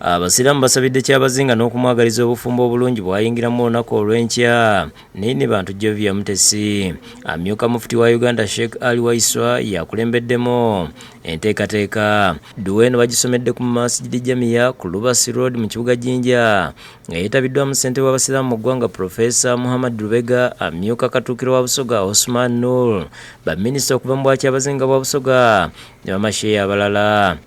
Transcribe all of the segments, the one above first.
Abasiraamu basabidde Kyabazinga n'okumwagaliza obufumbo obulungi bw'ayingiramu olunaku olw'enkya naye ne bantu Jovia Mutesi. Amyuka Mufti wa Uganda Sheikh Ali Waiswa yakulembeddemu enteekateeka. Dduwa eno bagisomedde ku Masjid Jamia ku Lubasi Road mu kibuga Jinja nga yeetabiddwamu ssentebe w'Abasiraamu mu ggwanga Professor Muhammad Lubega, amyuka Katuukiro wa Busoga Osman Nur, baminisita okuva mu Bwakyabazinga bwa Busoga ne bamasheeya abalala.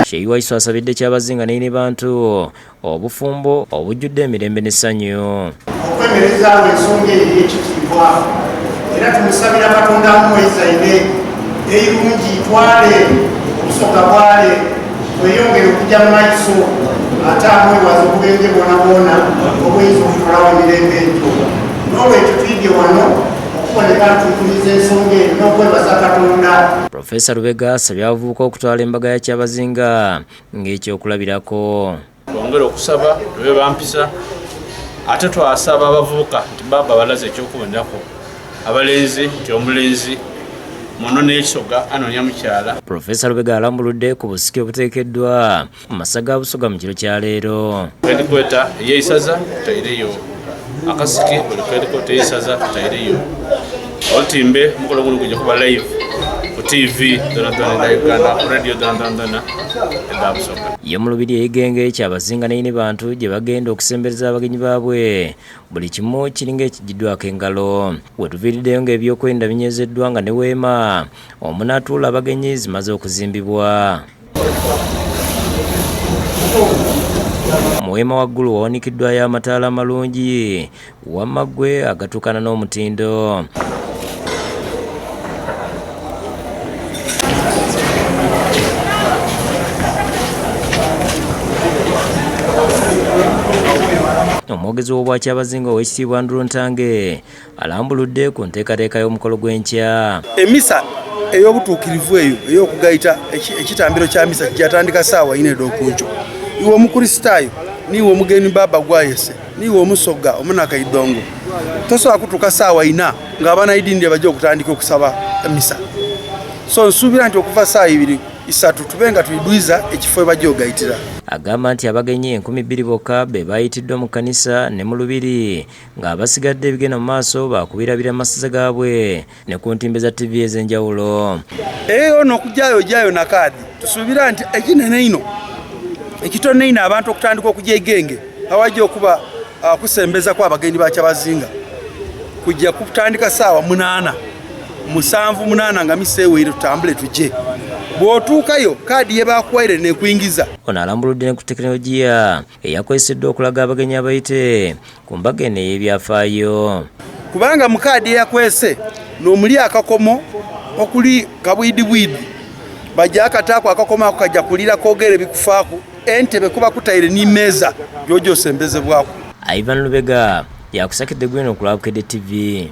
Sheikh Waiswa asabidde Kyabazinga ne bantu obufumbo obujjudde emirembe n'essanyu. Okwemerezaawo ensonga eyo ey'ekitiibwa era tumusabira Katonda amuwezaire eirungi twale obusoga bwale tweyongere okujja mu maiso ate amwewaza obubenje bwona bwona obuyinza okutolawo emirembe egyo. N'olwekyo tuyige wano okuboneka ntuukiriza ensonga eno n'okwebaza Katonda. Profesa Lubega asabye abavubuka okutwala embaga ya Kyabazinga ng'ekyokulabirako. Twongere okusaba tube bampisa ate twasaba abavubuka nti baba balaze ekyokubonerako abalenzi nti omulenzi muno n'ekisoga anoonya mukyala. Profesa Lubega alambuludde ku busiki obuteekeddwa mu masa ga Busoga mu kiro kya leero. Headquarter ey'eisaza tutaireyo akasiki, buli headquarter ey'eisaza tutaireyo olutimbe. Omukolo guno gujja kuba live ku TV dona dona eda Uganda, ku radio dona dona dona eda Busoga. Ye mu lubiri ey'Igenge Kyabazinga ne bantu gye bagenda okusembereza abagenyi baabwe, buli kimu kiringa ekigiddwako engalo. We tuviiriddeyo ng'ebyokwerinda binyezeddwa nga ne weema omunaatuula abagenyi zimaze okuzimbibwa. Mu weema waggulu wawanikiddwayo amataala amalungi wamma ggwe agatuukana n'omutindo. Omwogezi w'Obwakyabazinga Oweekitiibwa Andrew Ntange alambuludde ku nteekateeka y'omukolo gw'enkya. Emisa ey'obutuukirivu eyo ey'okugayita ekitambiro kya misa kijatandika saawa ina ed'okunkyo. Iwe Omukristaayo niiwe omugeni baaba gwayese niiwe omusoga omunakaidongo tosobola kutuuka saawa ina ng'abanaidini bajja okutandika okusaba emisa. So nsuubira nti okuva saawa ibiri isatu tube nga tuidwiza ekifo ebajja ogayitira. Agamba nti abagenyi 2000 bokka be bayitiddwa mu kkanisa ne mu lubiri ng'abasigadde ebigenda mu maaso baakubirabira masaza gaabwe ne ku ntimbe za TV ez'enjawulo. Eyo n'okujjayo ojjayo na kaadi tusuubira nti ekinene ino ekitono ino abantu okutandika okujja egenge awajja okuba kusembezako abagenyi ba Kyabazinga kujja kutandika saawa 8 7 8 nga misa eweire tutambule tujje. Bw'otuukayo kaadi ye bakuwaire nekuyingiza. Ono alambuludde ne ku tekinologiya eyakozeseddwa okulaga abagenyi abayite ku mbaga eno ey'ebyafaayo. Kubanga mu kaadi eyakwese n'omuli akakomo okuli kabwidibwidi bajja akataako akakomo ako kajja kulira kogere bikufaaku entebe kuba kutaire n'immeeza gy'ojja osembezebwako. Ivan Lubega yakusakidde gwino ku Lwabukedde TV.